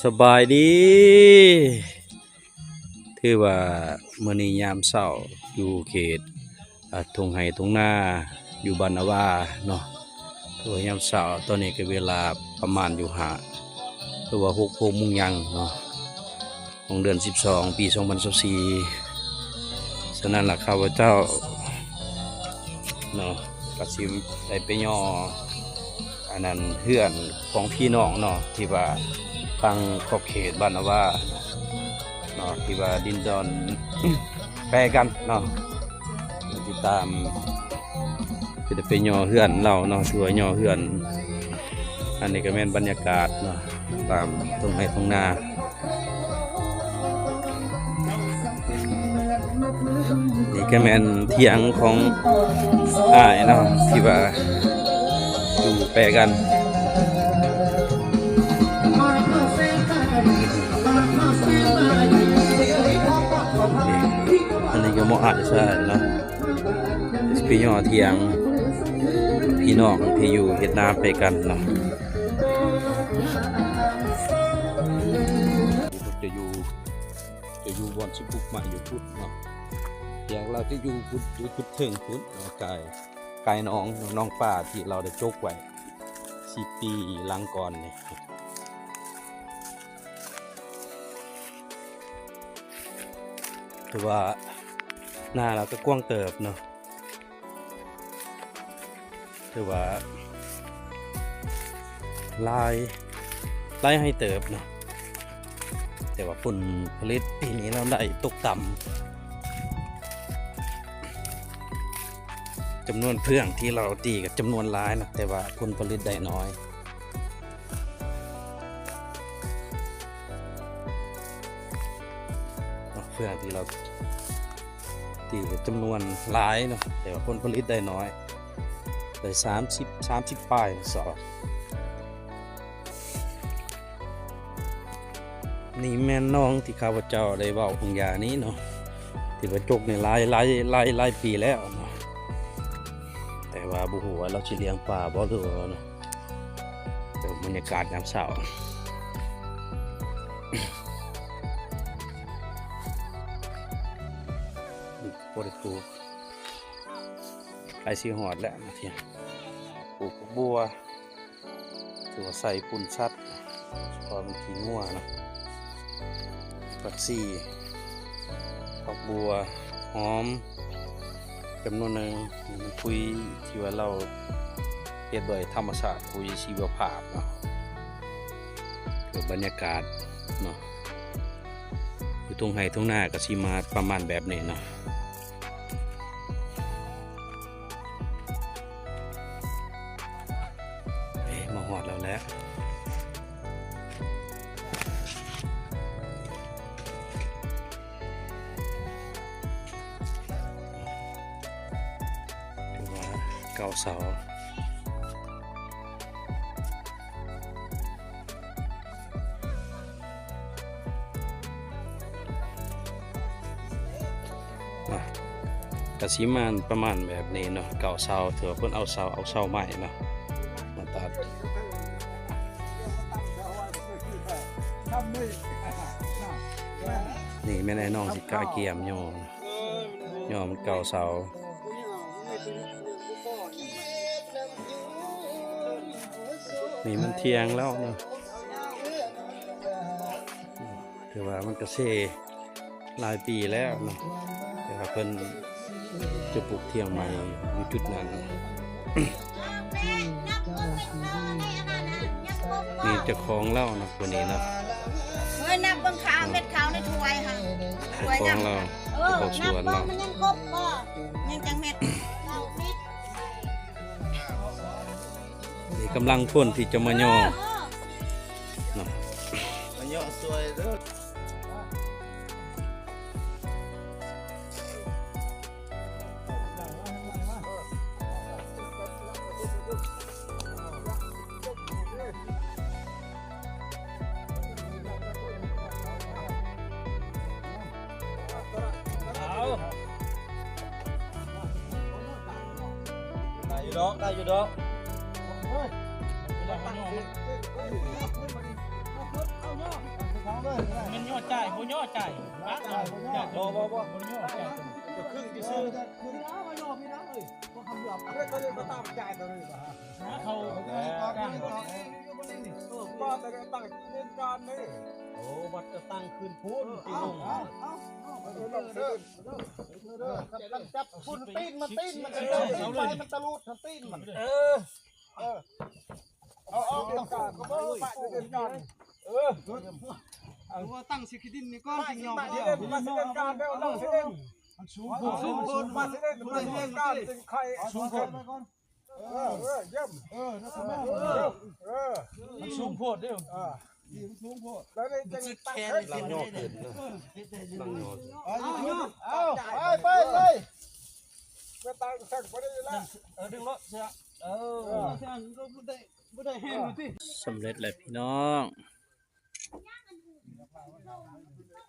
ສະບາຍດີ ຖືວ່າມື້ນີ້ຍາມເຊົ້າຢູ່ເຂດ ອາ ທົ່ງໄຮ່ທົ່ງນາ ຢູ່ບ້ານນາວາເນາະ. ຖືວ່າຍາມເຊົ້າ ຕອນນີ້ກໍເວລາປະມານຢູ່ຫ້າ ຫຼືວ່າຫົກ ຫົກໂມງຫຍັງເນາະ ຂອງເດືອນສິບສອງ ປີສອງພັນຊາວສີ່. ສະນັ້ນລະ ຂ້າພະເຈົ້າເນາະ ກະຊິໄດ້ໄປຍໍ ອັນນັ້ນ ເຮືອນຂອງພີ່ນ້ອງເນາະ ທີ່ວ່າທາງຂອບເຂດບ້ານນາວາເນາະ ທີ່ວ່າດິນດອນແປກັນເນາະ ຕິດຕາມ ຄືໄດ້ໄປຍໍເຮືອນລາວເນາະ ຖືວ່າຍໍເຮືອນ. ອັນນີ້ກໍແມ່ນບັນຍາກາດເນາະ ຕາມທົ່ງໄຮ່ທົ່ງນາ. ນີ້ກໍແມ່ນຖຽງຂອງອ້າຍເນາະ ທີ່ວ່າຢູ່ແປກັນ. ອັນນີ້ກໍໝໍອ້າຍຊາຍເນາະ ໄປຍໍຖຽງພີ່ນ້ອງທີ່ຢູ່ເຮັດນາແປກັນເນາະ. ຈະຢູ່ ຈະຢູ່ບ່ອນຊິປຸກໄມ້ຢູ່ພຸ້ນເນາະ ແຕ່ລາວຈະຢູ່ພຸ້ນ ຢູ່ຈຸດເທິງພຸ້ນເນາະ ກາຍ ກາຍໜອງ ໜອງປາທີ່ລາວໄດ້ຈົກໄວ້ສິບປີຫຼັງກ່ອນນີ້. ຖືວ່ານາລາວກໍກວ້າງເຕີບເນາະ. ຖືວ່າຫຼາຍ ຫຼາຍໄຮ່ເຕີບເນາະ ແຕ່ວ່າຜົນຜະລິດປີນີ້ລາວໄດ້ຕົກຕ່ຳ ຈຳນວນເຟືອງທີ່ລາວຕີກໍຈຳນວນຫຼາຍເນາະ ແຕ່ວ່າຜົນຜະລິດໄດ້ໜ້ອຍ. ເນາະ ເຟືອງທີ່ລາວຕີກໍຈຳນວນຫຼາຍເນາະ ແຕ່ວ່າຜົນຜະລິດໄດ້ໜ້ອຍ ໄດ້ສາມສິບ ສາມສິບປາຍສອບ. ນີ້ແມ່ນໜອງທີ່ຂ້າພະເຈົ້າໄດ້ເວົ້າບາງຢ່າງນີ້ເນາະ ທີ່ວ່າຈົກນີ້ຫຼາຍ ຫຼາຍ ຫຼາຍ ຫຼາຍປີແລ້ວເນາະ ແຕ່ວ່າບໍ່ຮູ້ວ່າລາວຊິລ້ຽງປາບໍ່ ຫຼືວ່າເນາະ. ເບິ່ງບັນຍາກາດຍາມເຊົ້າ ບໍ່ໄດ້ປູກ ໃກ້ຊິຮອດແລ້ວ ປູກບັກບົວ ຖືວ່າໃສ່ປຸ້ນສັດ ເພາະມັນຂີ້ງົວເນາະ. ຜັກຊີ ຜັກບົວ ຫອມ ຈຳນວນໜຶ່ງ. ປຸ໋ຍທີ່ວ່າລາວເຮັດໂດຍທຳມະຊາດ ປຸ໋ຍຊີວະພາບເນາະ. ເປັນບັນຍາກາດເນາະ ຢູ່ທົ່ງໄຮ່ທົ່ງນາກໍຊິມາປະມານແບບນີ້ເນາະ. ເອີ ມາຮອດແລ້ວແຫຼະ ຖືວ່າເກົ້າເສົາ. ເນາະ ກະຊິມາປະມານແບບນີ້ເນາະ ເກົ້າເສົາ ຖືວ່າເພິ່ນເອົາເສົາ ເອົາເສົາໄມ້ເນາະ ມາຕັດ. ນີ້ແມ່ນອ້າຍນ້ອງຊິກະກຽມຍໍ ຍໍມັນເກົ້າເສົາ. ນີ້ມັນຖຽງແລ້ວເນາະ ຖືວ່າມັນກະເຊຫຼາຍປີແລ້ວເນາະ ແຕ່ວ່າເພິ່ນຈະປຸກຖຽງໃໝ່ຢູ່ຈຸດນັ້ນ. ນີ້ເຈົ້າຂອງລາວເນາະ ຜູ້ນີ້ເນາະ ເອີ ນັບເບິ່ງຂາວ ເມັດຂາວໃນຖ້ວຍຫັ້ນ ເຈົ້າຂອງລາວ ເອີ ເຈົ້າຂອງສວນລາວ ນັບເບິ່ງມັນຍັງຄົບບໍ່ ຍັງຈັກເມັດ ເກົ້າສິບ. ນີ້ກຳລັງຄົນທີ່ຈະມາຍໍ ເອີ ເນາະ ມາຍໍຊ່ວຍເດີ. ເອົາ ໄດ້ຢູ່ດອກ ໄດ້ຢູ່ດອກ. ເອົາ ເອົາ ເອົາ. ບໍ່ຍໍໃຈ ບໍ່ ບໍ່ ບໍ່ ບໍ່ຍໍໃຈ ກໍຄຶ່ງຊື່ໆ ເອົາມາຍໍພີ່ນາງເອີຍ ພວກຄຳເຫຼືອບ ເຮັດໄປເລີຍ ບໍ່ຕາມໃຈຕົວນີ້ ຫາເຂົາ ເອີ ບໍ່ແຕ່ໄດ້ຕັ້ງເວນການເດ້ ໂອ້ ບັດຈະຕັ້ງຄືນພຸ້ນ ເອົາ ເອົາ ເອົາ ເອົາ ເອົາ ຈັບພຸ້ນ ຕີນມັນ ຕີນມັນ ເອົາເລີຍ ມັນຕະລຸດ ຕີນມັນ ເອີ ເອີ ເອົາ ເອົາ ເຮັດການ ເອີ ເອົາ ເອົາ ເຮັດການ ເອີ ເອົາ ຕັ້ງຊິຂີ້ດິນນີ້ກ່ອນ ຊິຫຍໍ້ ມາຊິເຮັດການແລ້ວ ເອົາ ຊິເຮັດ ມັນສູງໂພດ ມັນສູງໂພດ ມັນເຮັດການຈຶ່ງໄຂ່ ສູງໂພດ ເອີ ເອີ ຢ້ຽມ ເອີ ເອີ ເອີ ມັນສູງໂພດເດ້ ເອີ ມັນສູງໂພດ ແລ້ວນີ້ຈັ່ງ ລາວຍໍຂຶ້ນເນາະ ລາວຍໍ ເອົາ ເອົາ ເອົາ ໄປ ໄປ ໄປ ເມື່ອຕາຍກໍເຊິ່ງບໍ່ໄດ້ລະ ເອີ ດຶງໂລດ ເຊື່ອ ເອີ ເອີ ບໍ່ໄດ້ ບໍ່ໄດ້ແຮງຕິ ສຳເລັດແລ້ວພີ່ນ້ອງ ເ